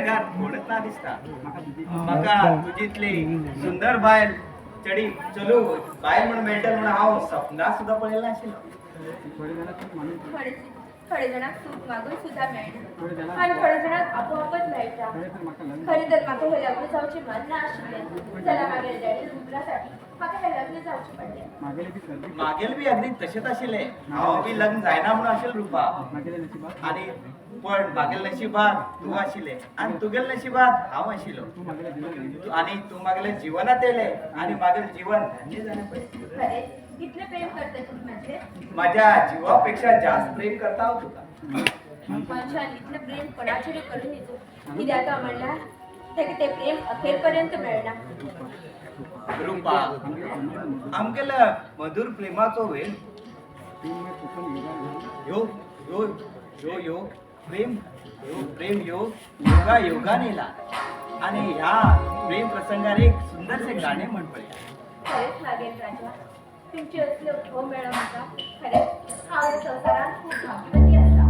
जगात कोणच ना दिसता. म्हाका तुजीतली सुंदर बायल चडी चलू बायल म्हणून मेळटल म्हणून हांव सपना सुद्दां पळयलें नाशिल्लो. थोडे थोडे जाणांक सूख मागून सुद्दां मेळना आनी थोडे जाणांक आपोआपच मेळटा. खरें तर म्हाका हें लग्न जावचें मन ना आशिल्लें, जाल्यार मागेले डॅडी रुद्रासाठी म्हाका हें लग्न जावचें पडलें. मागेल बी अगदी तशेंच आशिल्लें. हांव बी लग्न जायना म्हणून आशिल्लें रुपा, आनी पण मागेल नशिबात तूं आशिल्लें आनी तुगेल नशिबात हांव आशिल्लो आनी तूं मागेले जिवनात येयलें आनी मागेल जीवन धन्य जालें पळय. खरें इतलें प्रेम करता तुमी म्हजेर? माझ्या जीवापेक्षा जास्त प्रेम करता हांव तुका. मनशान इतलें प्रेम कोणाचेरूय करूं न्हिजो, कित्याक काय म्हणल्यार ताका तें प्रेम अखेर पर्यंत मेळना. रुपा, आमगेल्या मधुर प्रेमाचो वेळ ह्यो ह्यो ह्यो ह्यो प्रेम ह्यो प्रेम ह्यो योगा योगान येयला आनी ह्या प्रेम प्रसंगार एक सुंदरशें गाणें म्हण पळया. खरेंच मागेल राजा, तुमचे असले घोव मेळ्ळो म्हाका. खरेंच हांव ह्या संवसारांत खूब भाग्यवती आसा.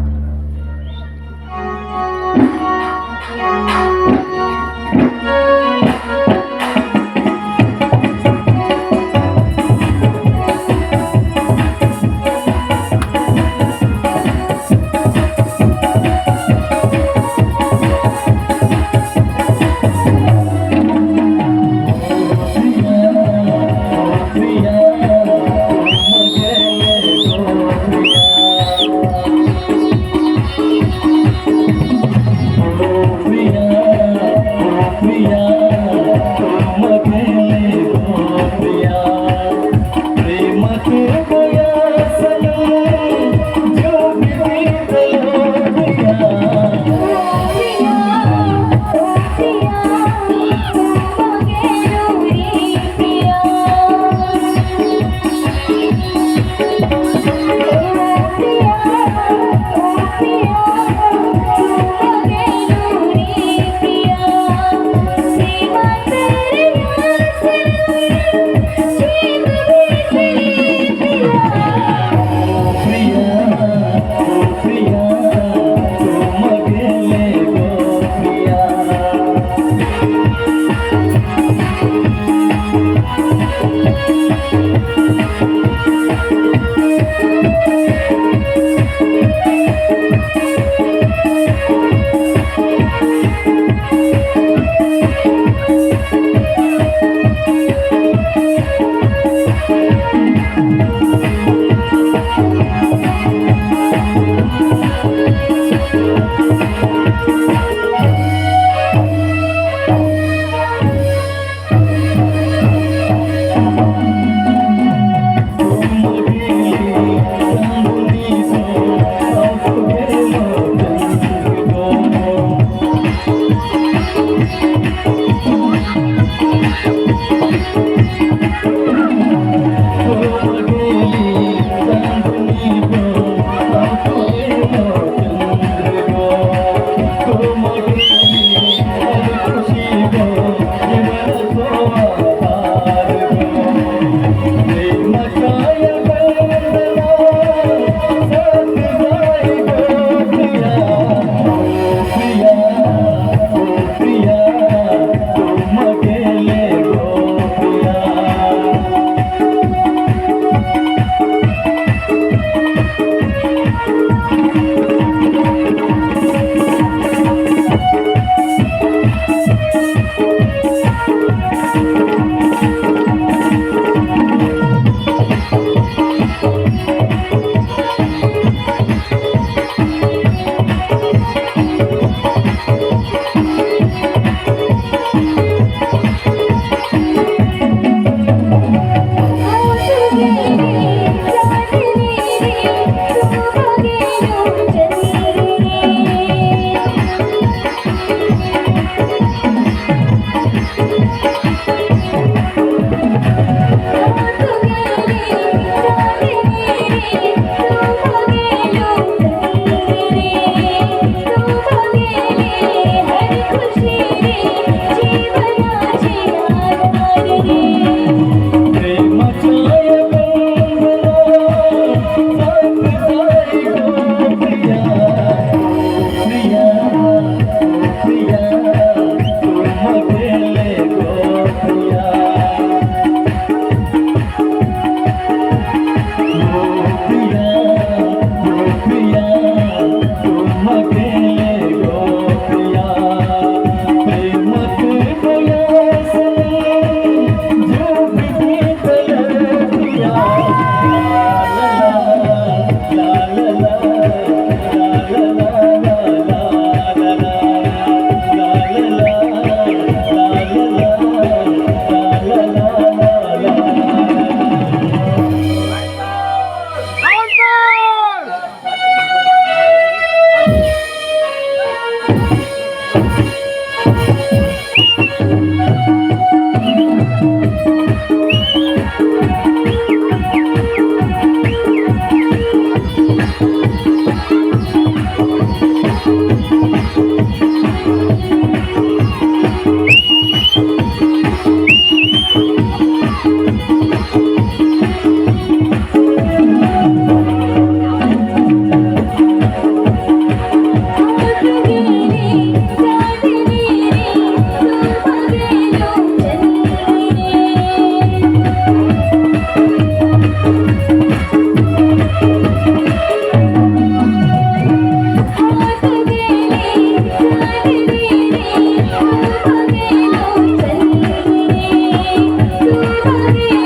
Oh,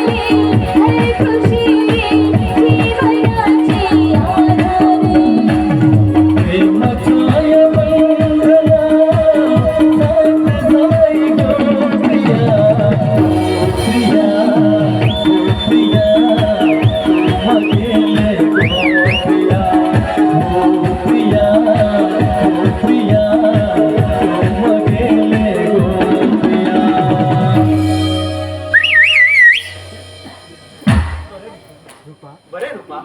हर खुशी जीवनाची आधारे. प्रेमाच्या या बंधनात साथ जाई गो प्रिया, ओ प्रिया, ओ प्रिया, तू मागेले गो प्रिया, ओ प्रिया, ओ प्रिया, तू मागेले गो प्रिया. बरें रुपा,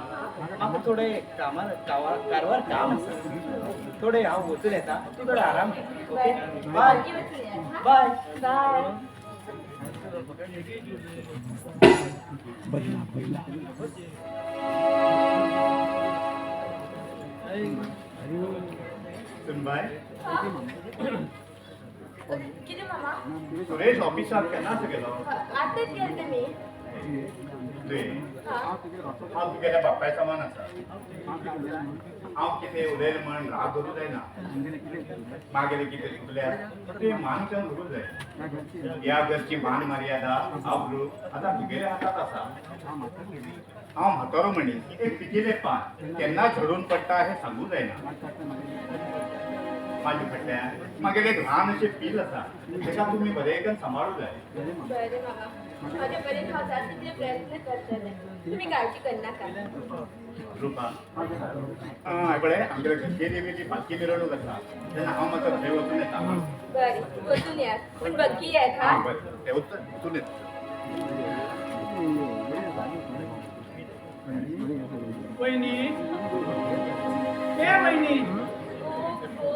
म्हाका थोडें कामार कारवार काम आसा, थोडें हांव वचून येता, तूं थोडो आराम कर. ओके, बाय. बेगीन वचून येयात, हा? बाय. बाय. सुनबाय. कितें मामा? सुरेश ऑफिसात केन्ना असो गेलो? आतांच गेले मी. तुवें हा. हांव तुगेल्या बापाय समान आसा. हांव कितें उलयलें म्हण राग धरूं जायना. मागेलें कितें चुकल्यार तुवें मान करून धरूं जाय. ह्या घरची मान मर्यादा आबरू आतां तुगेल्या हातांत आसा. हांव म्हातारो मनीस, एक पिकिल्लें पान केन्ना झडून पडटा हें सांगूं जायना. म्हाजे फाटल्यान मागेलें एक ल्हान अशें पील आसा, तेका तुमी बरें करून सांबाळूं जाय. बरें मामा, म्हाजे परीन हांव जाता तितले प्रयत्न करतलें, तुमी काळजी करनाका. रुपा, हय, पळय, आमगेल्या घरचे देवीची पालखी मिरवणूक आसा, तेन्ना हांव मातसो थंय वचून येता. बरें, वचून येयात, पूण बेगीन येयात. हा. आं, बरें, ते वचून येता. वहिनी, ए वहिनी. ओ,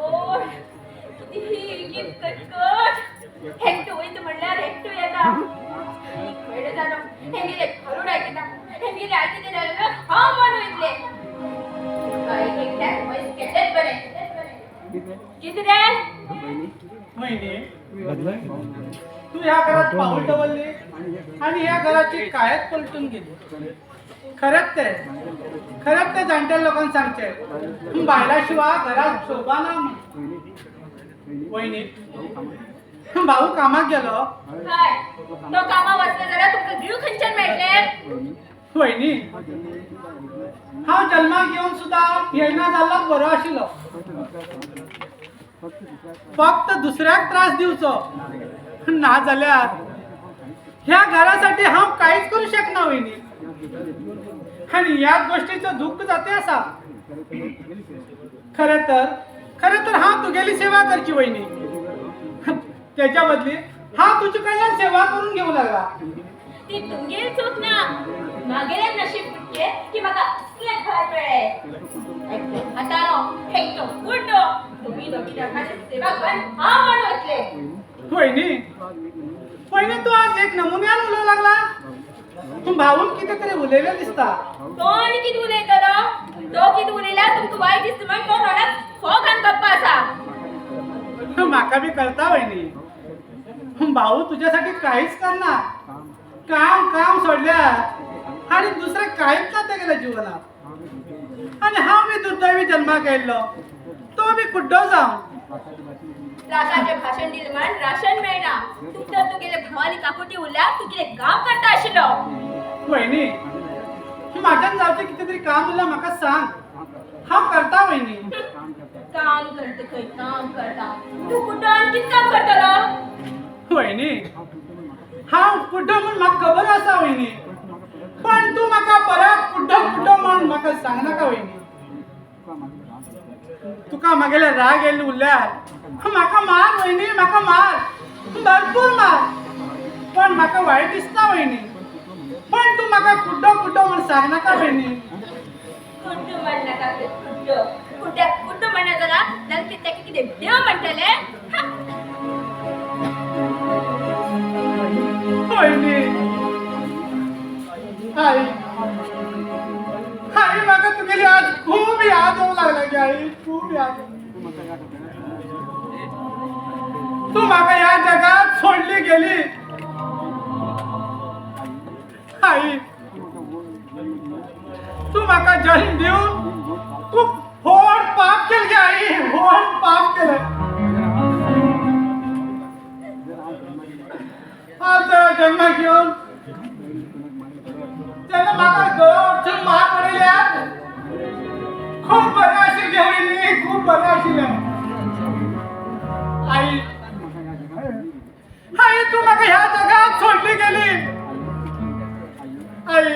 किती कटकट! एकटो वयता म्हणल्यार एकटो येता. खंय जालो हेंगेले खरूड आयकता, हेंगेले आयकता जाल्यार हांव म्हण वयतलें. बाय, एकट्याक पयस केल्लेच बरें. कितें रे? वहिनी, तू ह्या घरात पाऊल दवरली आणि ह्या घराची कायच पलटून गेली. खरंच ते जाणट्या लोकांक सांगचे, बायला शिवाय घरात शोभा ना म्हण. वहिनी, भाऊ कामाक गेलो. हय, तो कामा वचलो जाल्यार तुमकां जीव खंयच्यान मेळटलें? वहिनी, हांव जल्माक येवन सुद्धा येयना जाल्लोच बरो आशिल्लो. फक्त दुसऱ्याक त्रास दिवचो ना जाल्यार ह्या घरासाठी हांव कांयच करू शकना वहिनी, आणि ह्या गोष्टीचं दुःख जाते आसा. खरं तर हांव तुगेली सेवा करची वहिनी, त्याच्या बदली हांव तुजे कडल्यान सेवा करून घेवं लागला. ती तुमगेली चूक ना, मागेलें नशीब फुटकें की म्हाका असलें घर मेळ्ळें. एकटो म्हातारो, एकटो कुड्डो, तुमी दोगी लोकांची सेवा करून हांव म्हण वतलें. वहिनी, वहिनी, तूं आज एक नमुन्यान उलोवंक लागला. तूं भाऊन कितें तरी उलयलें दिसता. तो आनी कितें उलयतलो? तो कितें उलयल्यार तुमकां वायट दिसता म्हण तो तोंडाक फोग घालून गप्प आसा. म्हाका बी कळता वहिनी, भाऊ तुझ्यासाठी काहीच करणार. काम काम सोडल्यार आणि दुसरें कांयच ना तेगेल्या जीवनात. आणि हांव बी दुर्दैवी जन्माक येयल्लो, तो बी कुड्डो जावन. राशाचें भाशण दिलें म्हण राशन मेळना. तूं तर तुगेले भाव आनी काकुटी उरल्यार तूं कितें काम करता आशिल्लो. वहिनी, म्हाज्यान जावचें कितें तरी काम उरल्यार म्हाका सांग, हांव करता वहिनी. काम करता खंय, काम करता. तूं कुड्डो आनी कितें काम करतलो? वहिनी, हांव कुड्डो म्हूण म्हाका खबर आसा वहिनी, पण तूं म्हाका परत कुड्डो कुड्डो म्हूण म्हाका सांगनाका वहिनी. तुका म्हागेले राग येयल्ले उरल्यार म्हाका मार वहिनी, म्हाका मार, भरपूर मार, पण म्हाका वायट दिसना वहिनी. पण तूं म्हाका कुड्डो कुड्डो म्हूण सांगनाका वहिनी. कुड्डो म्हणनाका खंय, कुड्डो. कुड्ड्याक कुड्डो म्हणना जाल्यार जाल्यार तेका कितें देव म्हणटलें? हा. वहिनी, आई, आई, म्हाका तुगेली आज खूब याद येवंक लागल्या गे आई, खूब याद. तूं म्हाका ह्या जगात सोडली गेली आई. तूं म्हाका जन्म दिवन तूं व्हड पाप केलें गे आई, व्हड पाप केलें. आज जरा जन्माक येवन तेन्ना म्हाका गळो वचून मार पडिल्ल्यान खूब बरें आशिल्लें वयनी, खूब बरें आशिल्लें. आई, आई, तूं म्हाका ह्या जगात सोडली गेली. आई,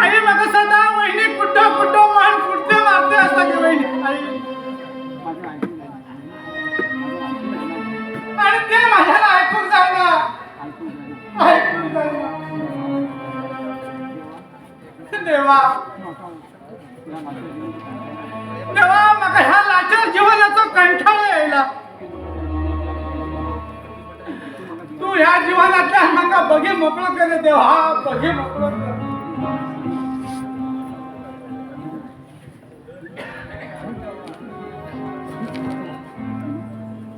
आई, म्हाका सदां वयनी कुड्डो कुड्डो म्हण कुड्डे मारते आसता गे वयनी. आई, आनी ते म्हाज्यान आयकूंक जायना, आयकूंक जायना. देवा, देवा, म्हाका ह्या लाचार जीवनाचो कंठाळो येयला. तूं ह्या जीवनांतल्यान म्हाका बगी मोकळो कर देवा, बगी मोकळो कर.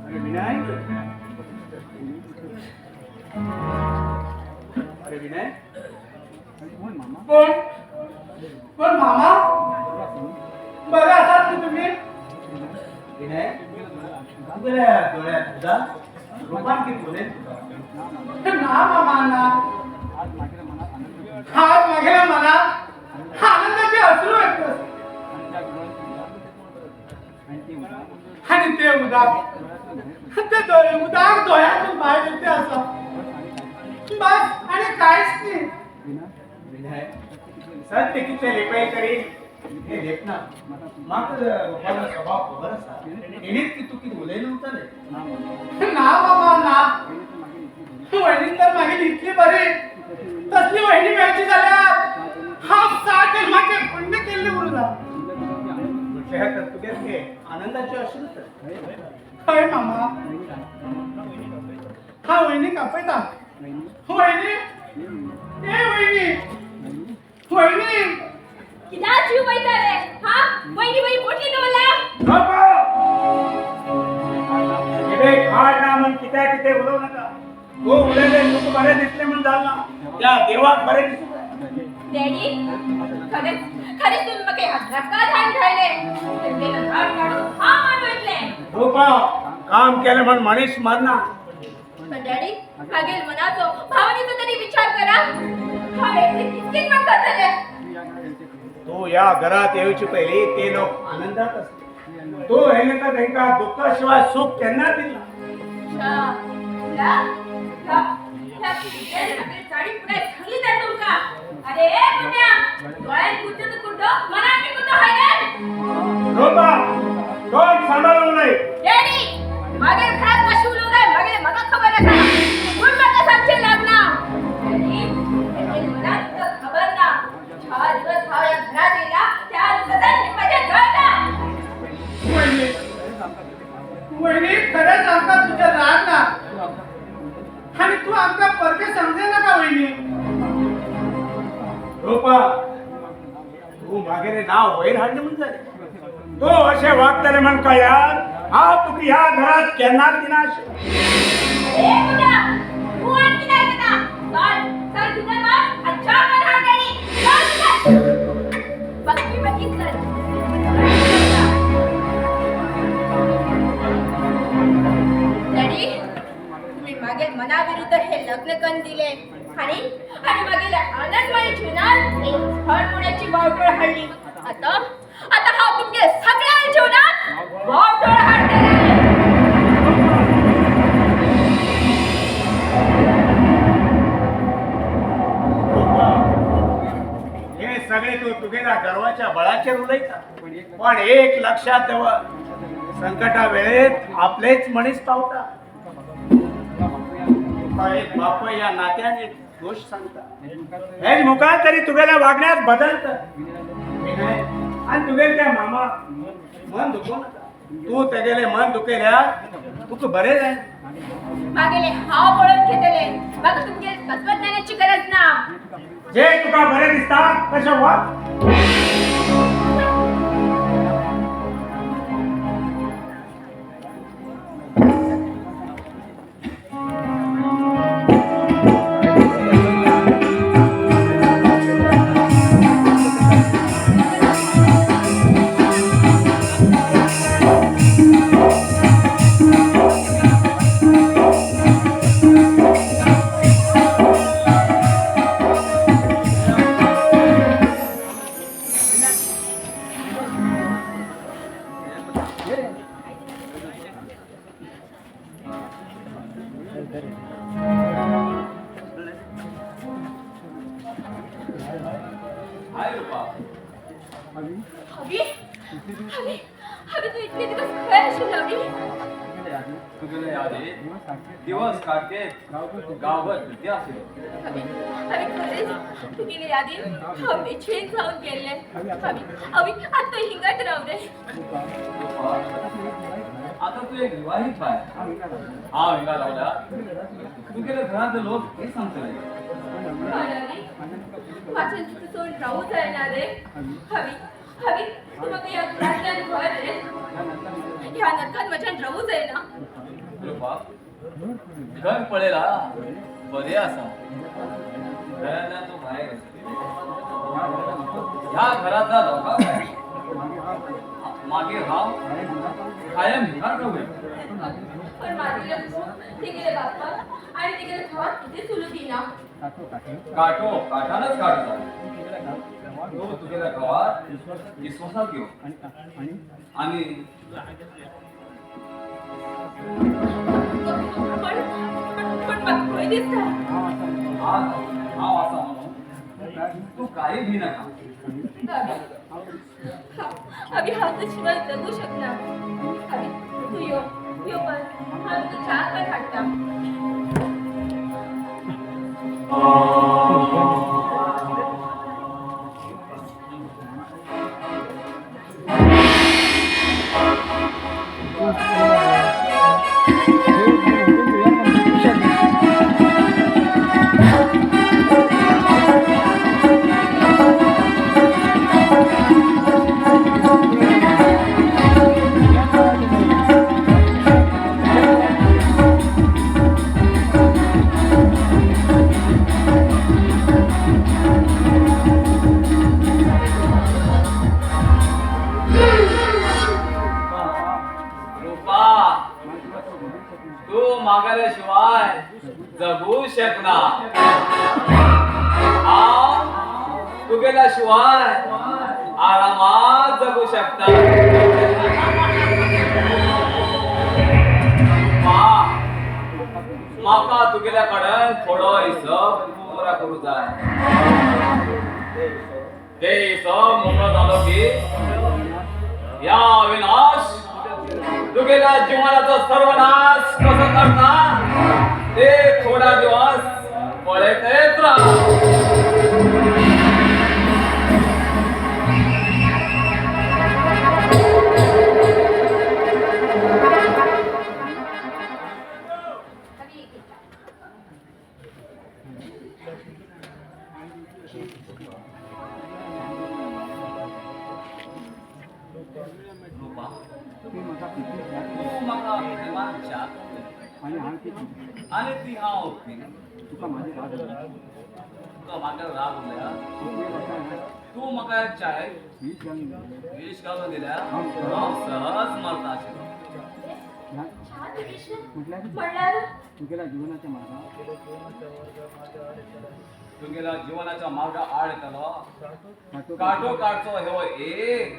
अरे विनय, अरे विनय. कोण कोण? मामा, बरे आसात न्ही तुमी? विनय, तुगेल्या दोळ्यात उदक, रुपान कितें उलयलें तुका? ना मामा, ना. आज मागेल्या मनात आनंदाचे अश्रू येतात आणि ते उदक, ते दोळे उदक दोळ्यातून भायर येते आसा, बस, आणि कांयच न्ही. विनय, सत्य कितलें लिपय तरी तें लेपना. म्हाका रुपालो स्वभाव खबर आसा. तेणीच की तूं कितें उलयलें उरतलें. ना मामा, ना. वहिनी तर मागीर इतली बरी, तसली वहिनी मेळची जाल्यार हांव 7 जन्माचे पुण्य केल्ले उरला. म्हटल्यार तर तुगेले ते आनंदाचे अश्रू तर. हय मामा. हा, वहिनी कापयता. वहिनी, ए वहिनी, वहिनी. कित्याक जीव वयता रे? हा, वयनी वयनी पोटली दवरल्या. नको. कितें खाड ना म्हण कित्याक कितें उलोवं नाका. तूं उलयलें तुका बरें दिसलें म्हण जालें ना, त्या देवाक बरें दिसूं जाय. डॅडी, खरेंच खरेंच तुम्ही म्हाका ह्या घरात धाडून घायले. तें घाट काडून हांव मान वयतलें. रुपा, काम केलें म्हण मनीस मरना. पण डॅडी, मागील मनाचो भावनेचो तरी विचार करा. हांव एकली कितकीच म्हण करतलें? तूं ह्या घरात येवचे पयलीं ते लोक आनंदात आसले. तूं येयलें तर तांकां दुःखा शिवाय सूख केन्ना दिना. अच्छा, ह्या ह्या ह्या मागील साडी पुराय सांगली तर तुमकां. अरे ए कुड्ड्या, दोळ्यान कुड्डो तर कुड्डो, मनान बी कुड्डो हाय रे. रुपा, तोंड सांबाळून उलय. डॅडी, मागील घरात कशी उलोवं जाय मागील म्हाका खबर आसा. पूण म्हाका सांगचें लागना. डॅडी, तेगे मनात तुका खबर ना. ज्या दिवस हांव ह्या घरात येयला त्या दिसाच्यान म्हजें जळटा. वहिनी, वहिनी, खरेंच आमकां तुजें राग ना आनी तूं आमकां परके समजे नाका वहिनी. रुपा, तूं मागेलें नांव वयर हाडलें म्हूण जालें. तूं अशें वागतलें म्हण कळ्ळ्यार हांव तुका ह्या घरात केन्नाच दिना आशिल्लें. ए कुड्ड्या, तूं आनी कितें आयकता? चल चल भितर वच आनी च्या कर हाड डॅडी. चल भितर. बक्की बक्की चल. डॅडी, तुम्ही मागील मनाविरुद्ध हे लग्न करून दिले आणि आणि मागील आनंदमय जीवनात एक झड मोडाची वावटोळ हाडली. आता आता हांव तुमगे सगळ्या जीवनात वावटोळ हाडटलें. रुपा, हे सगळे तूं तुगेल्या गर्वाच्या बळाचेर उलयता, पण एक लक्षात दवर, संकटा वेळेत आपलेच मनीस पावता. तुका एक बापय ह्या नात्यान एक गोश्ट सांगता, हेच मुखार तरी तुगेल्या वागण्यात बदलता. विनय, आनी तुगेले त्या मामा मन दुखोवं नाका. तूं तेगेलें मन दुखयल्यार तुका बरें जायना. मागेले हांव पळोवन घेतले. म्हाका तुमगे तत्वज्ञानाची गरज ना. जे तुका बरें दिसता तशें वाग. हाय रुपा. हवी हवी हवी, तू इतले दिवस खंय आशिल्लो हवी? तुगेले यादीत दिवस काडके गांवभर भीती आशिल्लो. हवी हवी, खरेंच तुगेले यादीन हांव बेचैन जावन गेल्लें. हवी हवी, आतां हिंगात राव रे. रुपा, आतां तूं एक विवाहीत बायल. हांव हिंगा रावल्या तुगेले घरांतले लोक हे सांगतले. पण हवी, म्हाज्यान तुका सोडून रावूं जायना रे. हवी हवी, तूं म्हाका ह्या घरांतल्यान व्हर रे. ह्या नरकान म्हज्यान रावूं जायना. रुपा, घर पळयला बरें आसा. घरांतल्यान तूं भायर ह्या घरांतल्या लोकां भायर. मागीर हांव कायम हिंगाच रावया. पण मागीर तिगेले बाप्पा आनी तिगेले भावाक कितेंच उलोवंक दिना. काटो काठानच काडूं जाय. तूं तुगेल्या घोवाक विस्वासात घेव आनी पण पण पण म्हाका भंय दिसता. आज हांव आसा म्हणून तूं कांय भिनाका. अभी हांव तुजे शिवाय जगू शकना. अभी तूं यो, यो बस. हांव तुका च्या कर हाडटा. रुपा, तू मागल्या शिवाय जगू शकना. हांव तुगेल्या शिवाय आरामात जगू शकता. रुपा, म्हाका तुगेल्या कडेन थोडो हिसप पुरा करूं जाय. ते हिसप मोकळो जालो की या अविनाश तुगेल्या जीवनाचो सर्वनाश कसो करता ते थोडा दिवस पळयतच राव. अभी एक एक. रुपा, तूं म्हाका प्रेमान च्या आनी ती हांव पिना. तुका म्हाका राग उरल्या. तूं म्हाका चाय विश घालून दिल्या हांव सहज मरता आशिल्लो. च्या विश म्हणल्यार? तुगेल्या जीवनाच्या मार्गा आड येतलो काटो काडचो हो एक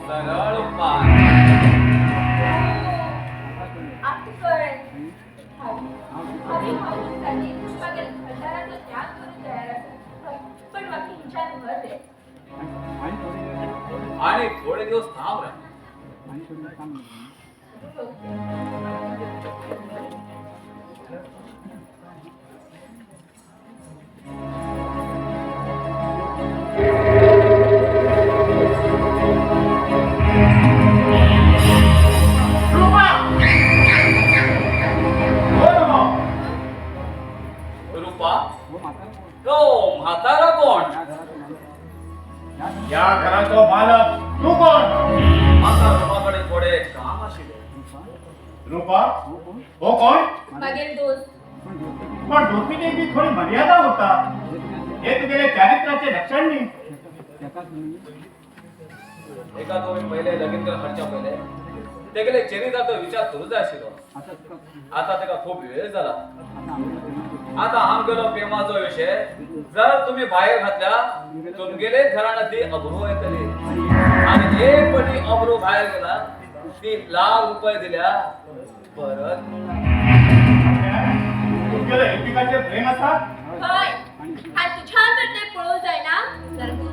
सरळ उपाय. आतां कळ्ळें. अभी हांव तुमच्यानी म्हागेल्या घरदाराचो त्याग करूंक तयार आसा, पण म्हाका हिंच्यान व्हर रे. आणि थोडे दिवस थांब रे. हो. रुपा, कोण हो? रुपा, तो म्हातारा कोण? या घराचो मालक तू कोण? म्हाका रुपाकडे थोडे काम आशिल्लें. रुपा, हो कोण? मागेल दोस्त. पण दोस्तीची बी थोडी मर्यादा होता. हे तुगेले चारित्र्याचे लक्षण न्ही. एका तुम्ही पहिले लगीन कर हाडच्या पहिले तेगेले चरित्राचो विचार करूं जाय आशिल्लो. आता तेका खूप वेळ जाला. आता आमगेलो प्रेमाचो विषय जर तुम्ही भायर घातल्या तुमगेले घराण्यातली अब्रू येतली आणि एक पटी अब्रू बाहेर गेला ती लाख रुपये दिल्या परत तुमगेले एकमेकाचेर प्रेम आसा? हय, आनी तुज्यान तर तें पळोवंक जायना जाल्यार तूं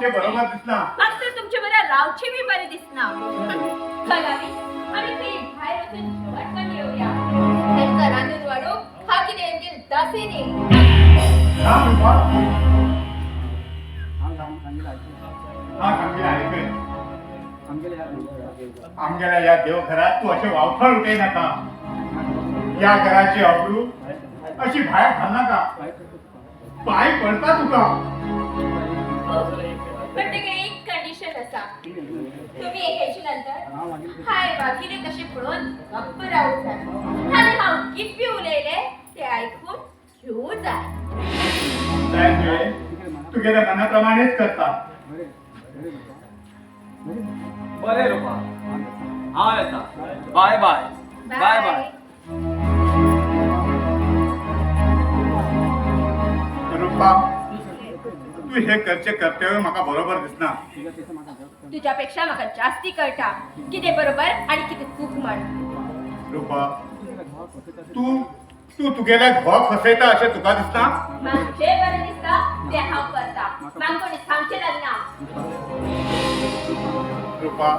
वागचे बरोबर दिसना. म्हाका तर तुमचे बरोबर रावचे बी बरें दिसना. चल आमी खंय भायर वचून जेवण करून येवया. तांकां रांदून वाडूंक हांव कितें एमगेल दासी न्ही. ना रुपा, हा सांगेल ऐकय. आमगेल्या ह्या देवघरात तू अशें वावथळ उठय नाका. या घराची अब्रू अशी भायर घाल नाका. पाय पडता तुका. पण तेगे एक कंडिशन आसा. तुम्ही हेचे नंतर हाय वागिले कशें पळोवन गप्प रावूं जाय आनी हांव कितें उलयलें तें आयकून घेवूं जाय. जाय तुवें तुगेल्या मनाप्रमाणेच करता. बरें रुपा, हांव येता. Bye bye. Bye bye. Rupa, तू हे करचे कर्तव्य म्हाका बरोबर दिसना. तुझ्यापेक्षा म्हाका जास्ती कळटा कितें बरोबर आनी कितें चूक म्हण. रुपा, तू तू तुगेल्या घोवाक फसयता अशें तुका दिसना? म्हाका जें बरें दिसता तें हांव करता. म्हाका कोणी सांगचें लागना. रुपा,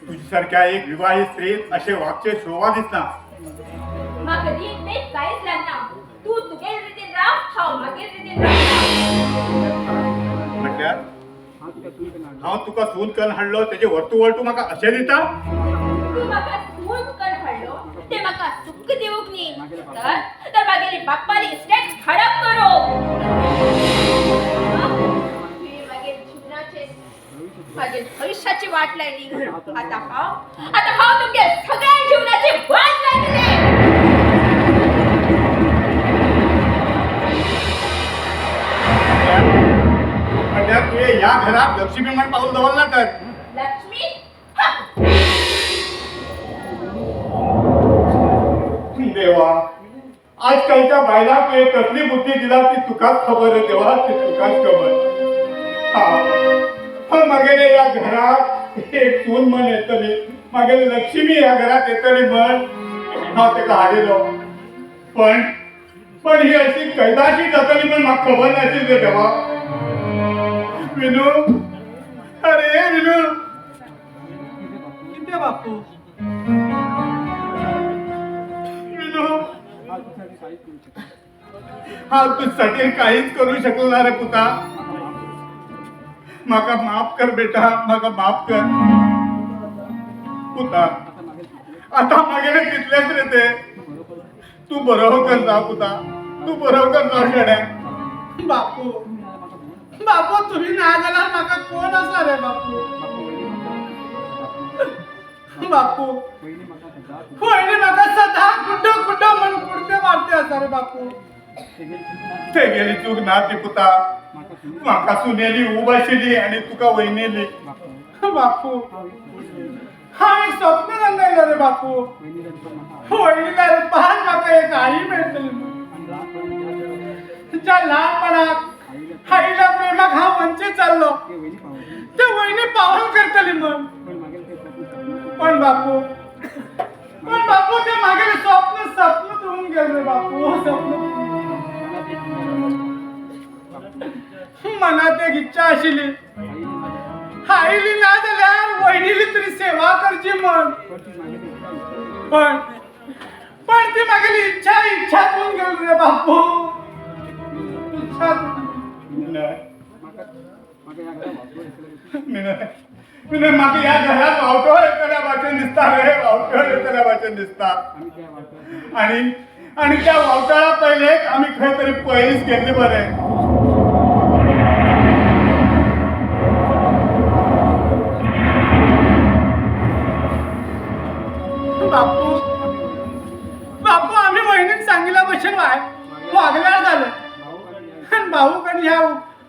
तुझ्या सारख्या एक विवाहित स्त्रीत अशें वागचे शोभा दिसना. म्हाका रीत मेत कांयच लागना. तूं तुगेल रितीन राव, हांव मागीर रितीन रावता. म्हटल्यार हांव तुका सून करून हाडलो तेजे वरतू वळटू म्हाका अशें दिता? तूं म्हाका सून करून हाडलो तें म्हाका सुख दिवंक न्ही तर तर मागेली बाप्पाली इस्टेट हडप करूं. तुवें मागीर जिवनाचे मागीर भविश्याची वाट लायली. आता हांव तुमगे सगळ्या जिवनाची वाट लायतलें. म्हटल्यार तुवें ह्या घरात लक्ष्मी म्हण पाऊल दवरला तर? लक्ष्मी? देवा, आजकालच्या बायलांक तुवें कसली बुद्धी दिला ती तुकाच खबर रे देवा, ती तुकाच खबर. हा, पण मागेले ह्या घरात एक सून म्हण येतली, मागेले लक्ष्मी ह्या घरात येतली म्हण हांव तेका हाडिल्लो. पण पण ही अशी कैदाशी जातली म्हण म्हाका खबर नाशिल्ली रे देवा. विनू, अरे विनू. कितें बापू? विनू, हांव तुझ्यासाठी काहीच करू शकलो ना रे पुता. म्हाका माफ कर बेटा, म्हाका माफ कर पुता. आता मागेले तितलेच रे ते. तू बरोबर कर जा पुता, तू बरोबर कर जा शेड्या. बापू, बापू तुम्ही ना जाल्यार म्हाका कोण आसा रे बापू? बापू, वयनी म्हाका सदां कुड्डो कुड्डो म्हण कुडते मारते आसा रे बापू. तेगेली चूक ना ती पुता. म्हाका सुनेली उब आशिल्ली आनी तुका वयनेली. बापू, हांव एक स्वप्न रंगयलो रे बापू. वयनील्या रुपान म्हाका एक आई मेळटली म्हूण. ज्या ल्हानपणाक आईल्या प्रेमाक हांव वंचीत जाल्लो ते वयनी पावन करतली म्हण. पण बापू, पण बापू ते मागेले स्वप्न स्वप्न होऊन गेले रे बापू, स्वप्न. मनात एक इच्छा आशिल्ली, आईली ना जाल्यार वयनीली तरी सेवा करची म्हण. पण पण ती मागेली इच्छा इच्छा होऊन गेली रे बापू, इच्छा. विनय, म्हाका ह्या घरात वावटोळ येतल्या भाशेन दिसता रे, वावटोळ येतल्या भाशेन दिसता. आणि आणि त्या वावटळा पयलेच आमी खंय तरी पयस गेल्ले बरें. बापू, बापू आम्ही वहिनीन सांगितल्या भशेन वागल्यार जालें. आनी भाऊक आनी ह्या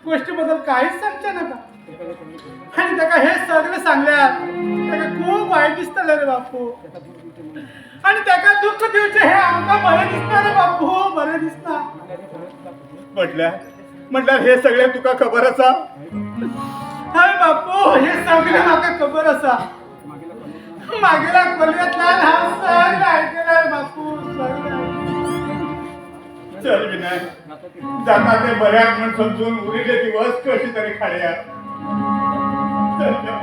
गोष्टीबद्दल कांयच सांगचें नाका. आनी ताका हे सगळें सांगल्यार ताका खूब वायट दिसतलें रे बापू. आनी ताका दुःख दिवचें हें आमकां बरें दिसना रे बापू, बरें दिसना. म्हटल्यार म्हटल्यार हे सगळें तुका खबर आसा? हय बापू, हे सगळें म्हाका खबर आसा. मागेल्या कोलयेंतल्यान हांव सगळें आयकलां रे बापू, सगळें. चल विनय, जाता ते बऱ्याक म्हण समजून उरिल्ले दिवस कशी तरी खाड्या. चल या.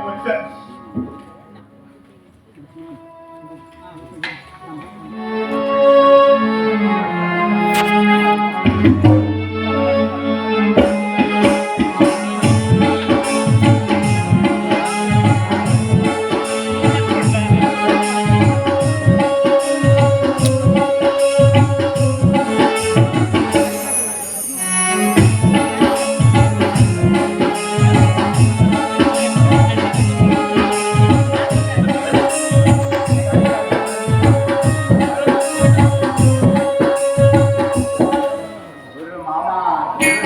मामा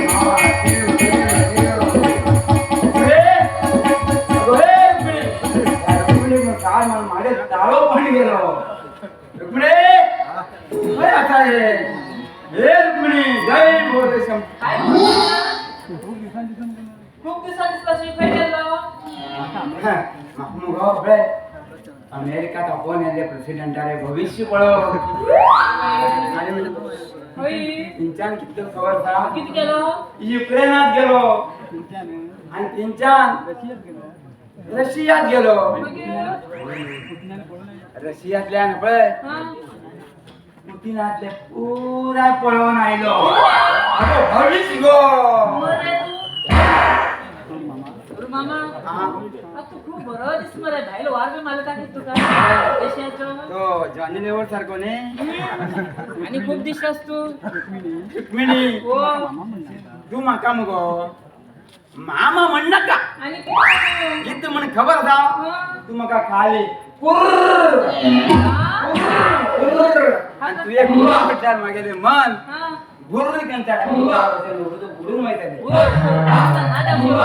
मामा, रुक्मिणी, काय म्हण माझे ताळो पण गेलो. रुक्मिणी, काय आता हे? हे रुक्मिणी, जय बोल. काय बोलतो? खूप दिवसांनी दिसला, खंय गेल्लो? म्हाका मुगो पळय, अमेरिकात आपोवन येयले प्रेसिडेंटाले भविश्य पळोव आनी म्हणजे हय. तेंच्यान कितलो खबर आसा? कितें केलो? युक्रेनात गेलो आणि तेंच्यान रशियात गेलो. मागीर? रशियातल्यान पळय, हा. पुतीनातले पुराय पळोवन आयलो. अगो, भविश्य गो. मरे तू, गुरु मामा. हा. आ, तू खूप बरो दिस मरे. भायलो वार बी मारता कितें तुका देशाचो? तो जॉनी लेवर सारको न्ही. आणि खूप दिसतास तू. रुक्मिणी. हो. तू म्हाका मुगो मामा म्हण नाका. आणि कितें? कितें म्हण खबर आसा? हा. तू म्हाका खाली कुर्र हा? कुर्र आणि तुवें कुर्र म्हटल्यार म्हागेलें मन हा. गुर्र केन्ना गुरून वयतालें. हो, आता ना दाखव.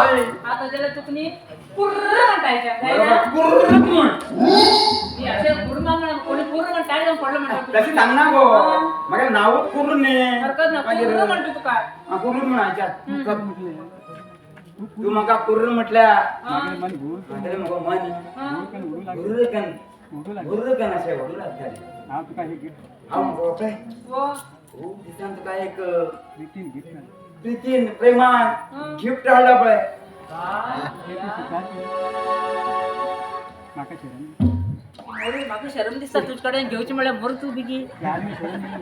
आता त्याला तुकनी कुर्र म्हणतायच्या काय ना? बरोबर, कुर्र म्हण. मी अशे गुरु मामा कोणी कुर्र म्हणताय जाऊन पडलं म्हणतो. तशी सांगना गो. हा. म्हागे नांवूच कुर्र न्ही. हरकत ना, कुर्र म्हणतो तुका. हा, कुर्र म्हणायच्या. तू म्हाका कुर्र म्हटल्यार हा. म्हागेलें मुगो मन हा. गुर्र कन गुर्र कन अशें व्हडू लागतालें. हांव मुगो पळय, हो. खूब दिसान तुका एक प्रितीन प्रेमान हं. गिफ्ट हाडला पळय. मोरी, म्हाका शरम दिसता तुज कडेन घेवची म्हळ्यार. मोर तूं बेगी.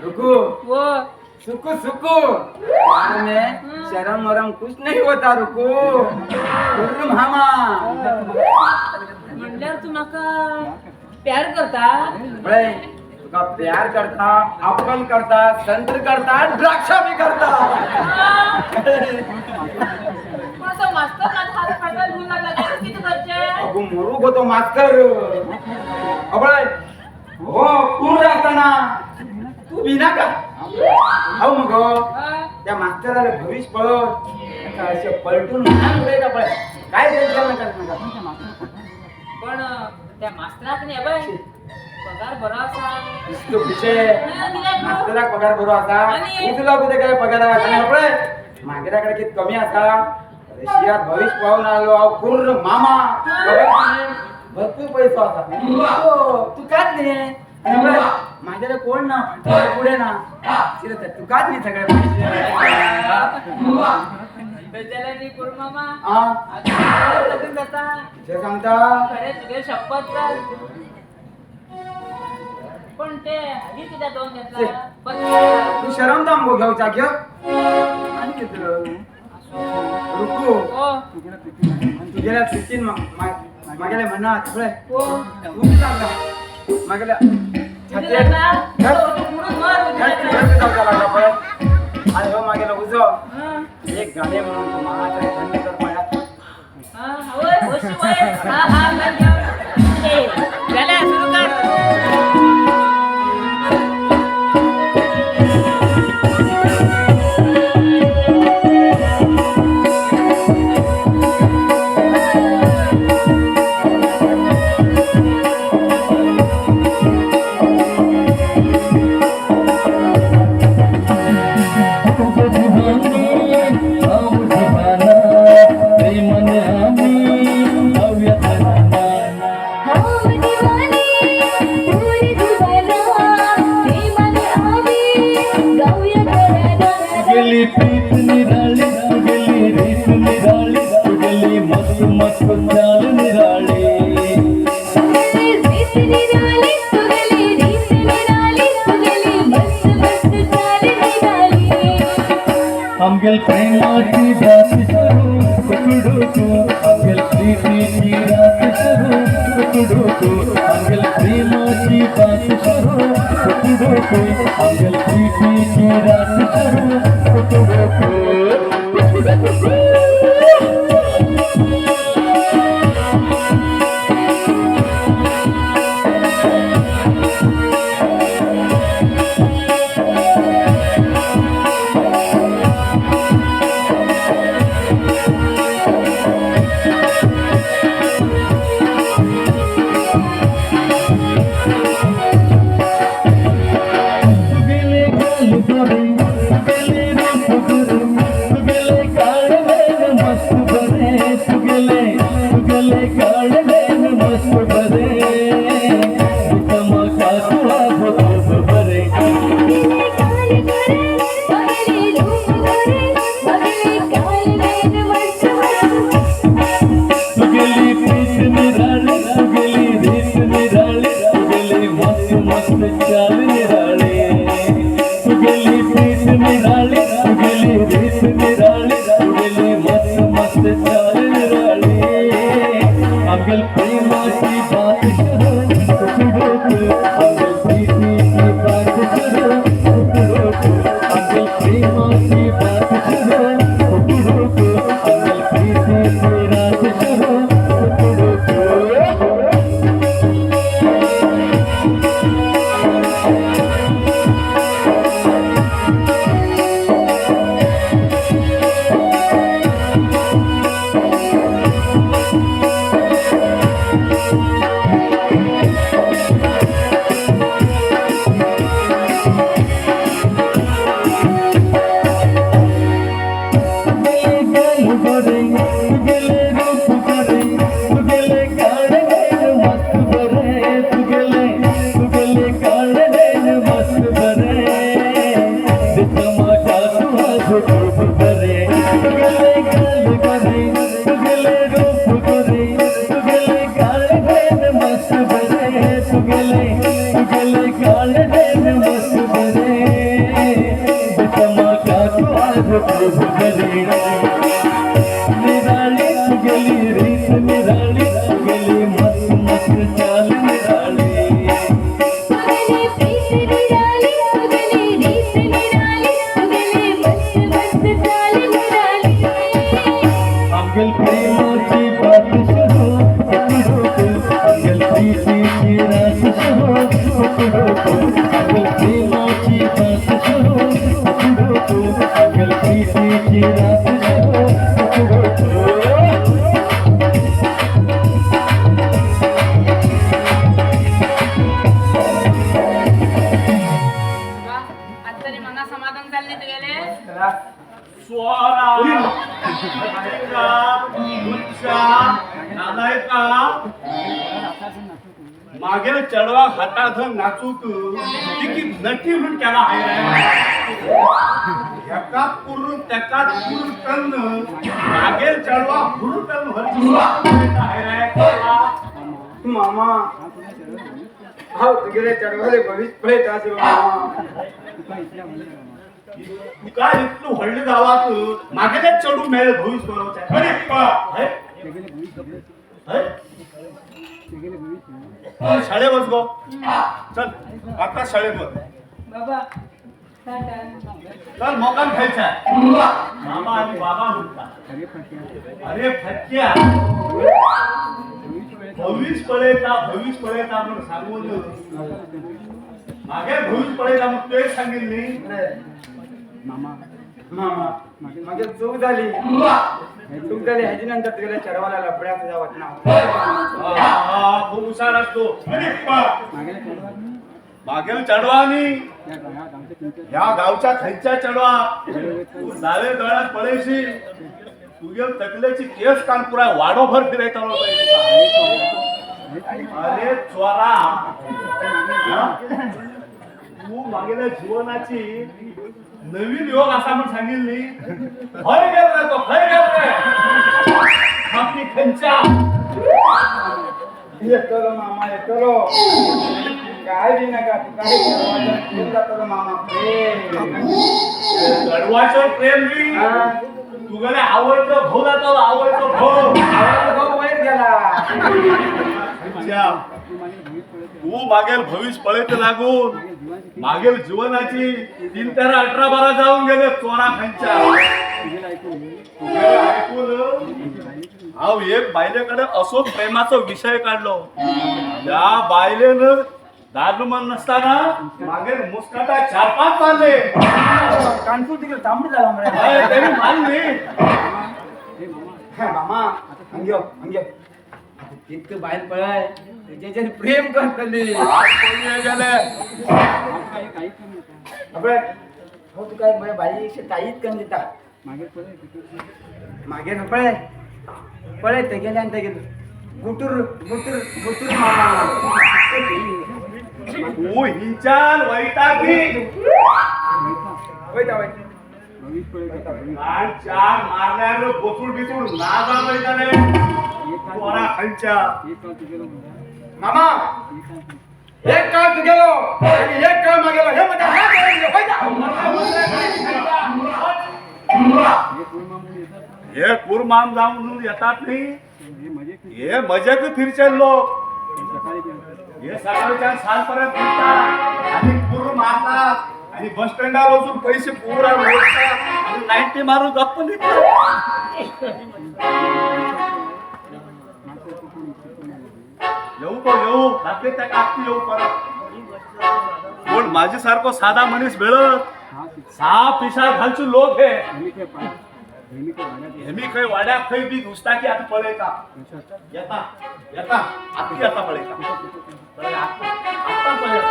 रुकू. हो. सुकू सुकू, प्यार में शर्म वरम कुछ नहीं होता. रुकू, गुर्र मामा. म्हणल्यार तूं म्हाका प्यार करता? पळय, तुका प्यार करता, अप्पल करता, संत्र करता, द्राक्षा बी करता. पण असो मास्तर माझा हात फाटल्यान घेवन लागला जाल्यार कितें करचें? अगो, मोरू गो तो मास्तर. अबळय, हो पूर्ण असताना तू भिनाका. हांव मगो हय. त्या मास्तराले भविष्य पळोवन ताका अशें पलटून मान उडयता पळय. काय टेन्शन नाका नाका. पण त्या मास्तराक न्ही बाय पगार बरो आसा. दिसतो विषय. कित्याक गो? मास्तराक पगार बरो आसा. आनी? उजलो कितें काय पगाराक. आनी पळय, मागेल्या कडेन कितें कमी आसा? रशियात भविष्य पळोवन आयलो हांव कुर्र मामा. खबर न्ही, भरपूर पैसो आसा. हो, तुकाच न्ही. आनी पळय, मागेले कोण ना, फुडें ना, कितें ते, तुकाच न्ही सगळे पयशे. जाल्यार न्ही गुरू मामा, आं. आतां लगीन जाता. कितें सांगता? खरें, तुगे शपथ कर. पण ते हाली कित्याक दोन घेतला? तू शरमता मगो घेवच्याक. घेव आनी कितें रुकू. हो. तुगेल्या प्रितीन मागेल्या मनात पळय हो. खूब लागला मागेल्या कितें लागला? तो तूं बुडून मर. घट घट जावपाक लागला पळय. आनी हो मागेलो उजो हां. एक गाणें म्हणून तूं मात थंड कर पळया. हां, वय होशी वय. हा हा, कर घेवन. ए, जाल्यार सुरू कर. तुझे हांव जुबाना, प्रेमान आमी अव्यथाना. मस्त मस्त चाल निराळी. तुगेली रीत निराली, तुगेली रीत निराली, तुगेली मस्त मस्त चाल निराली. आमगेल प्रेमाची बात सुरू कुकडू तू, आमगेल प्रीतीची रात सुरू कुकडू तू, आमगेल प्रेमाची बात सुरू कुकडू तू, आमगेल प्रीतीची रात सुरू कुकडू तू. तुगेले गाल गोरे, तुगेले रूप गोरे, तुगेले काळ वेल मस्त बरे, तुगेले तुगेले काळ वेल मस्त बरे, म्हाका तुळा खूब बरे. तुगेले काल गोरे, तुगेले रूप गोरे, तुगेले काल वेल मस्त मस्त. तुगेली प्रीत निराळी, तुगेली रीत निराळी, तुगेली मस्त मस्त चाल निराळी. तुगेली प्रीत निराळी, तुगेली रीत निराळी, तुगेली मस्त मस्त चाल निराळी. आमगेल प्रेमाची बात सुरू कुकडू तू, आमगेल प्रीतीची बात सुरू कुकडू तू, आमगेल प्रेमाची बात सुरू कुकडू तू, आमगेल प्रीतीची रात सुरू कुकडू तू. तुगेले गाल गोरे, तुगेले रूप गोरे, तुगेले काळ वेल मस्त बरे, तुगेले तुगेले काळ वेल मस्त बरे, दिसता म्हाका तूं आज खूब बरे. तुगेले गाल गोरे, तुगेले रूप गोरे, तुगेले काळ वेल मस्त बरे, तुगेले तुगेले काळ वेल मस्त बरे, दिसता म्हाका तूं आज खूब बरे. निराळी तुगेली रीत निराळी, तुगेली मस्त मस्त चाल निराळी. तुगेली प्रीत निराली, तुगेली रीत निराली, तुगेली मस्त मस्त चाल निराली. आमगेल प्रेमाची बात सुरू कुकडू तू, आमगेल प्रीतीची रात सुरू कुकडू तू, आमगेल प्रेमाची बात सुरू कुकडू तू, आमगेल प्रीतीची रात सुरू कुकडू तू. आता तरी मना समाधान झाले तुगेले. स्वरा तुमच्या नालायका मागेल चढवा हातात नाचूक की नटी म्हणून त्याला आहे ह्याका पूर्ण त्याका पूर्ण कन्न मागेल चढवा हुरून कन्न आहे रे. मामा, हांव तुगेले चेडवाले भविष्य पळयता आशिल्लो मामा. तुका इतलं व्हडलं गावात मागेले चढू मेळ भविष्य बरोबर. अरे हय? हय? शाळेत बस गो, चल आता शाळेत बस. बाबा टाटा. चल मोकान खायचा मामा आणि बाबा म्हणतात, अरे फटक्या, भविष्य पळयता भविष्य पळयता म्हणून सांगून मागे भविष्य पळयता मग ते सांगेल न्ही. मामा, मागे चूक झाली, चूक झाली. ह्याची नंतर तुगेल्या चेडवाला लफड्यात तुझ्या वतना. हा, खूप हुशार असतो. मागेल चढवानी या गावच्या खंयच्या चढवा तू डावे गळ्यात पळेशी तुझ्या तकलेची केस कान पुरा वाडोभर फिरायचा. अरे चोरा, हा? तू मागेल्या जीवनाची नवीन योग असा म्हणून सांगितली. खय गेल रे तो, खय गेल रे? खापी खंच्या. येतलो मामा येतलो, काय बी नका तुका, प्रेम जातलो मामा प्रेम. गडवाचो प्रेम बी तुगेले आवडतो भाऊ जातलो, आवडतो भाऊ. आवडतो भाऊ वयर गेला. खंच्या, तू मागेल भविष्य पळयत लागून मागेल जीवनाची 3 13 18 12 जाऊन गेले चोरा खंच्या. तुगेले ऐकून हांव एक बायलेकडे असोच प्रेमाचो विषय काढलो, त्या बायलेन दादू मन नसताना मागेल मुस्काटा 4-5 मारले. कानपूर तिकडे तांबडी झाला मरे. हय, त्यांनी मारली. मामा अंग्यो अंग्यो, तितकं बायल पळय तेजेर प्रेम करतली. गेले. अबे हो तुका एक म्हळ्या बाई ताईत करून दिता. मागीर पळय पळय तेगेले आनी तेगेले गुटूर गुटूर गुटूर मामा. तू हिंच्यान वैता की वयता वयता. कान 4 मारल्यार बोचूड बिचूड ना जावन वयताले चोरा खंयच्या. मामा एक काळ तुगेलो आनी एक काळ मागेलो, हे म्हणटा वयता. हे कुरमाम जावन येतात न्ही, हे मजेक फिरचे लोक. हे सकाळच्या 7 पर्यंत फिरतात आणि कुर मारतात आणि बस स्टँडावर वचून पैसे पुरा ओढतात आणि 90 मारून गप्प निघतात. येऊ तो येऊ, रात्री त्या कापती येऊ परत. कोण माझ्यासारखं साधा मनीस मिळत 6 पिशा घालचे लोक हे. हेमी खंय वाड्याक खंय बी घुसता की आता पळयता, येता येता आत्ती येता पळयता, पळय आत्ता पळयता.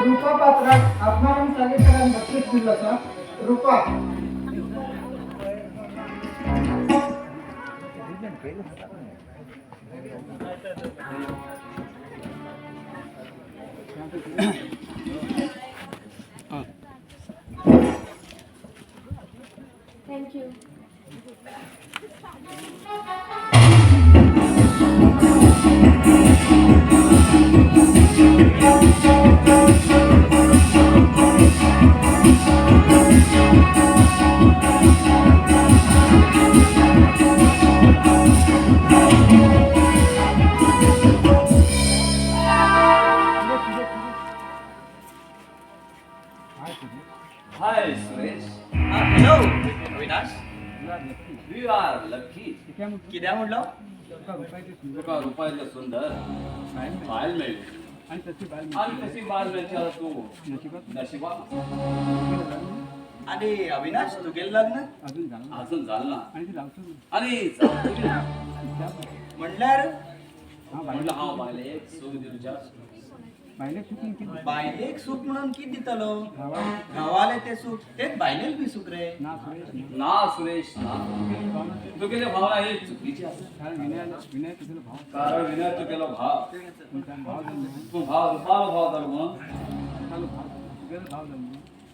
रुपा पात्राक आत्माराम चालेकरान बक्षीस दिल्लो आसा. Rupa. Thank you. Hi Suresh. Hello Avinash. You are lucky. कित्याक म्हणलो? तुका रुपायतलं सुंदर बायल मेळ्ळी आणि तशी बायल मेळची तू नशिबात. आनी अविनाश तुगेलें लग्न अजून झालं ना आणि जावचें ना. म्हणल्यार म्हणलं हांव बायलेक सूख दिवच्या. बायलेक सूख म्हणून कितें दितलो? घावाले ते सूख तेच बायलेक बी सूख रे. ना सुरेश ना, तुगेले भावना ही चुकीची आसा. कारण विनय तुगेलो भाव, तूं भाव रुपालो भाव जालो म्हणून,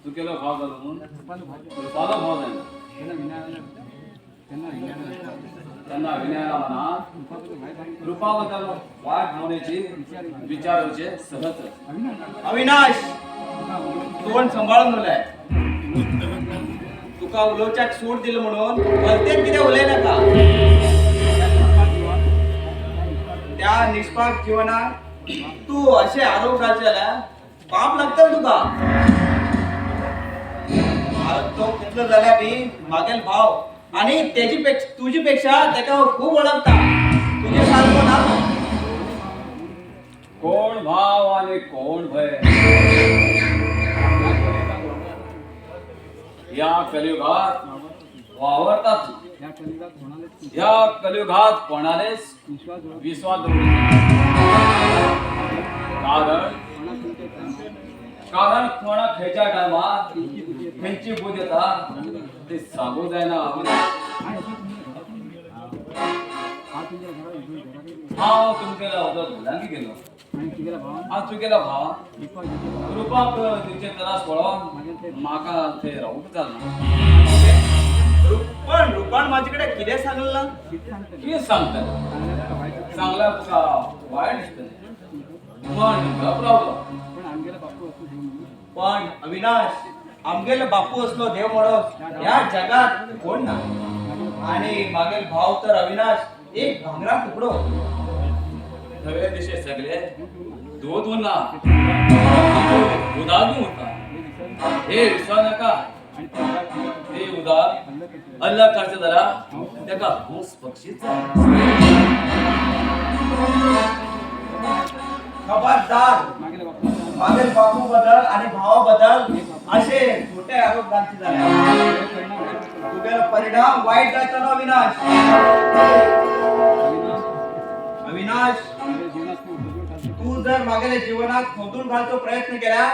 तुगेलो भाव जालो म्हणून रुपालो भाव जायना. त्यांना विनयाला मनात रुपाबद्दल वाईट भावनेची विचार येवचे सहज. अविनाश तोंड सांबाळून उलय. तुका उलोवच्याक सूट दिली म्हणून भलतेच कितें उलय नाका. त्या निष्पाप जीवनाक तू अशे आरोप घालचे जाल्यार पाप लागतले तुका. तो कितलो जाल्यार बी मागेल भाव आनी तेजी पेक्षा तुजी पेक्षा तेका खूब वळखता. तुजे सारको ना तो. कोण भाव आणि कोण भय या कलियुगात वावरतात. या कलियुगात कोणालेच विश्वास दवरूं. कारण कारण कोणा खंयच्या टायमार खंयची बुद्ध येता ते सांगूंक जायना. हांव तुमगेल्या वचत भुलांकी गेलो हांव तुगेल्या भावान रुपाक दिवचे त्रास पळोवन म्हाका थंय रावूंक जालना. पण रुपान माझे कडेन कितें सांगलें? कितें सांगतलें? सांगल्यार तुका वायट दिसतलें पण गप रावलो. पण अविनाश, आमगेलो बापू असलो देव मोडो ह्या जगात कोण ना. आणि मागेल भाव तर अविनाश एक भांगरा तुकडो. सगळे दिशे सगळे दूध उरना, उदार उरता. हे विसर नाका, हे उदार अल्ला करचे जरा तेका घूस बक्षीस. खबरदार, मागेल बापू बदल आणि भावा बदल असे खोटे आरोप घालचे जाल्यार तुगेलो परिणाम वाईट जातलो. अविनाश, अविनाश, तू जर मागेल्या जीवनात खवदूळ घालचो प्रयत्न केला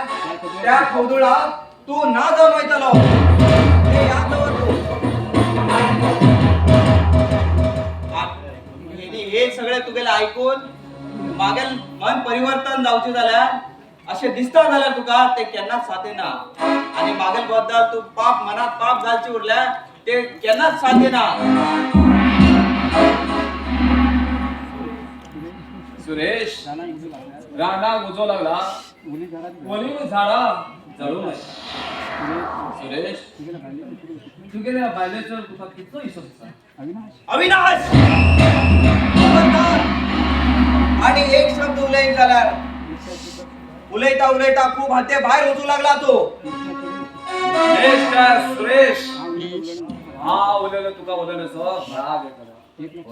त्या खवदुळाक तू ना जावन वयतलो, हे याद दवर तू. हे सगळे तुगेले ऐकून मागेल मन परिवर्तन जावचे जाल्यार अशें दिसता जाल्यार तुका ते केन्नाच साथ येना. आणि मागेल बद्दल तू पाप मनात पाप घालचे उरल्यार ते केन्नाच साथ येना. सुरेश, रानाक उजो लागला, ओली झाडां जळू नये. सुरेश, तुगेल्या बायलेचो तुका कितलो विश्वास आसा? अविनाश, खबरदार. आणि एक शब्द उलयत जाल्यार उलयता उलयता खूब हाते भायर वचूं लागला तू. मिस्टर सुरेश, हांव उलयलो तुका उलयलो राग येतलो,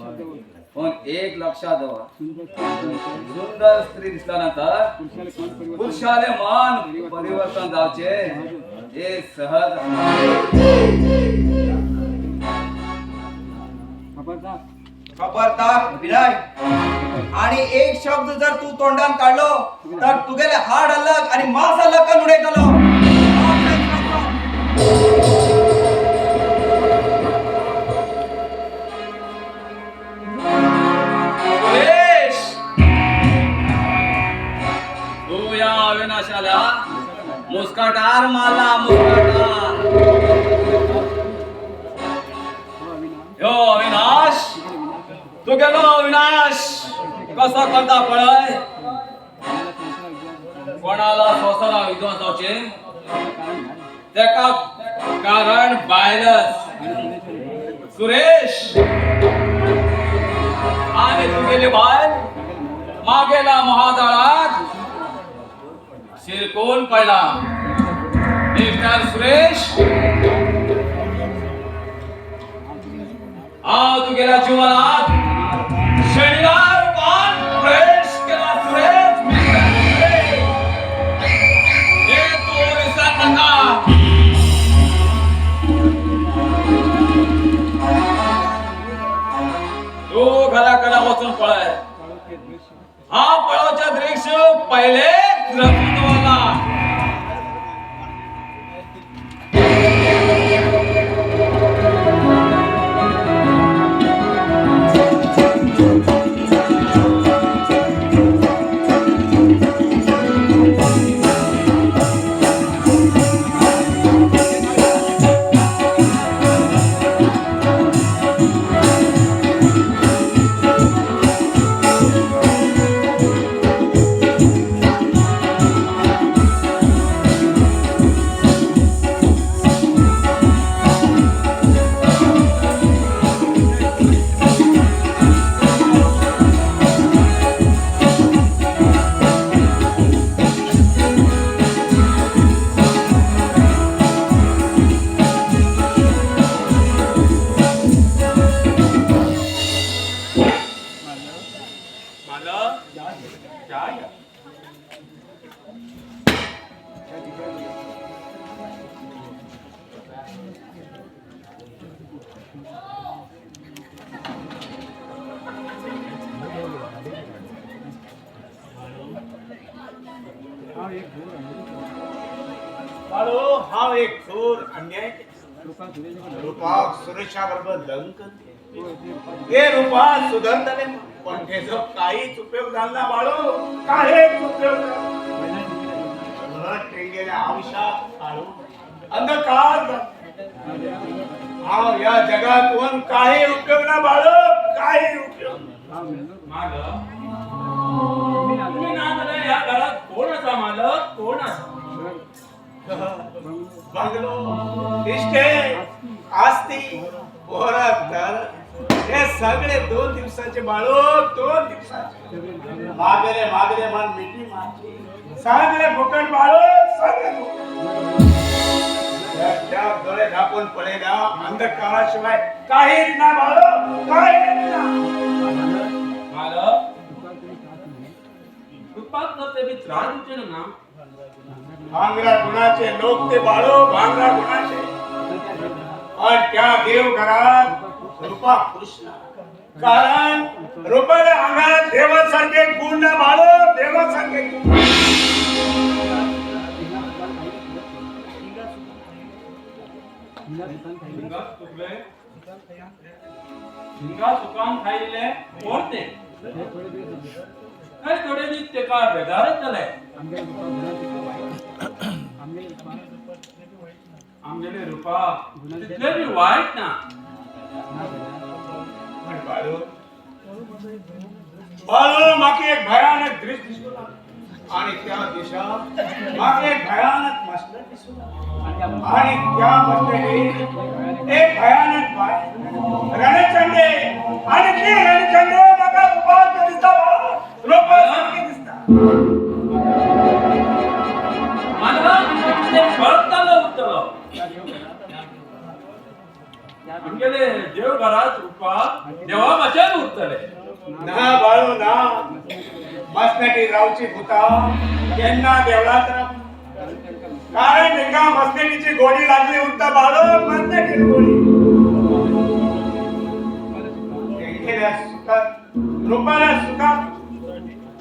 पण एक लक्षात दवर, सुंदर स्त्री दिसल्या नंतर पुरुषाले मन परिवर्तन जावचे हे सहज. खबरदार विनय, आणि एक शब्द जर तू तोंडान काढलो तर तुगेले हाड अलग आणि मांस अलग करून उडयतलो. सुरेश, तू या अविनाशाला मुस्काटार मारला, मुस्काटार. यो अविनाश, तू गेलो अविनाश कसो करता पळय. कोणाला संवसाराक विध्वंस जावचे तेका कारण बायलच. सुरेश, आणि तुगेली बायल मागेला महाजाळात शिरकून पडला. मिस्टर सुरेश, हांव तुगेल्या जीवनात शनिवार पान प्रवेश केला. सुरेश, मिस्टर सुरेश, हे तू विसर नका. तू घराकडे वचून पळय, हा पळोवचे दृश्य पहिले रचून दवरला. बाळू हांव एक थोर अन्याय रुपाक सुरेशा बरोबर लग्न करते ते रुपा सुधारतले, पण तेजो काहीच उपयोग जाला ना बाळू, काहीच उपयोग तेगेल्या आयुष्यात बाळू अंधकार. हांव ह्या जगात कोण काही उपयोग ना बाळू, काही उपयोग. मालक, तुम्ही ना जाल्यार ह्या घरात कोण आसा मालक, कोण आसा? बंगलो, इस्टेट, आस्ती, पोरात तर हे सगळे 2 दिवसाचे बाळू, 2 दिवसाचे. मागले मागले मन मिठी मारची, सगळे फुकट बाळू, सगळे फुकट. डोळे झाकून पळयल्या अंधकाराशिवाय काहीच ना बाळू, काहीच ना. मालक, रुपाक तर ते बी त्रास दिवचे ना. भांगरा गुणाचे लोक ते बाळू, भांगरा गुणाचे. पण त्या देवघरात रुपा खुश ना, कारण रुपाला अंगात देवासारखे गुण ना बाळू, देवासारखे गुण. हिंगा सुकान खायिल्ले कोण ते? काय थोडे दीस तेका बेजारच जाले. आमगेले रुपा तितले बी वायट ना. पण बाळू, बाळू म्हाका एक भयानक दृश्य दिसूं लागलें आणि त्या दिशा म्हाका एक भयानक मसलं दिसूं लागलें आणि त्या मसलेत एक भयानक बाय रणचंडे, आणि ती रणचंडे म्हाका रुपाक दिसता बाळू, रुपासारखी दिसता. मालक, ते परतलो उरतलो. आमगेले देवघरात रुपा देवा भाशेन उरतले. ना बाळू ना, मसनेटी रावची भुता केन्ना देवळात राव, कारण तेंका मसनेटीची गोडी लागली उरता बाळू, मसनेटी गोडी. तेंगेल्या सुखात रुपाल्या सुखात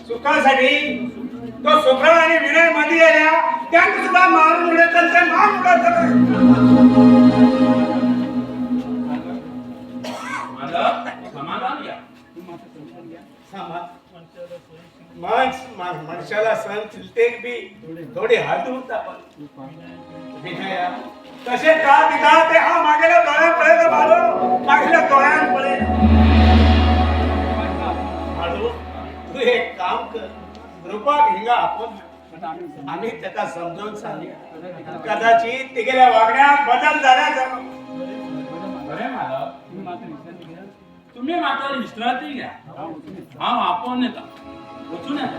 सुखासाठी तो सुखराव आणि विनय मध्ये आल्या, त्यांना सुद्धा मारून उडयतले, ते मारून उडयतले. मालक, समाधान घ्या. मनशाला सहनशीलतेक बी थोडी हद उरता. पण विनया तशें का दिता ते हांव मागेल्या दोळ्यान पळयता बाळू, मागेल्या दोळ्यान पळयता. बाळू, तूं एक काम कर, रुपाक हिंगा आपोवन आमी तेका समजून सांगया, कदाचित तिगेल्या वागण्यात बदल जाल्या जालो. बरें मालक, तुमी म्हाका विश्रांती घ्या, हांव आपोवन येता, वचून येता.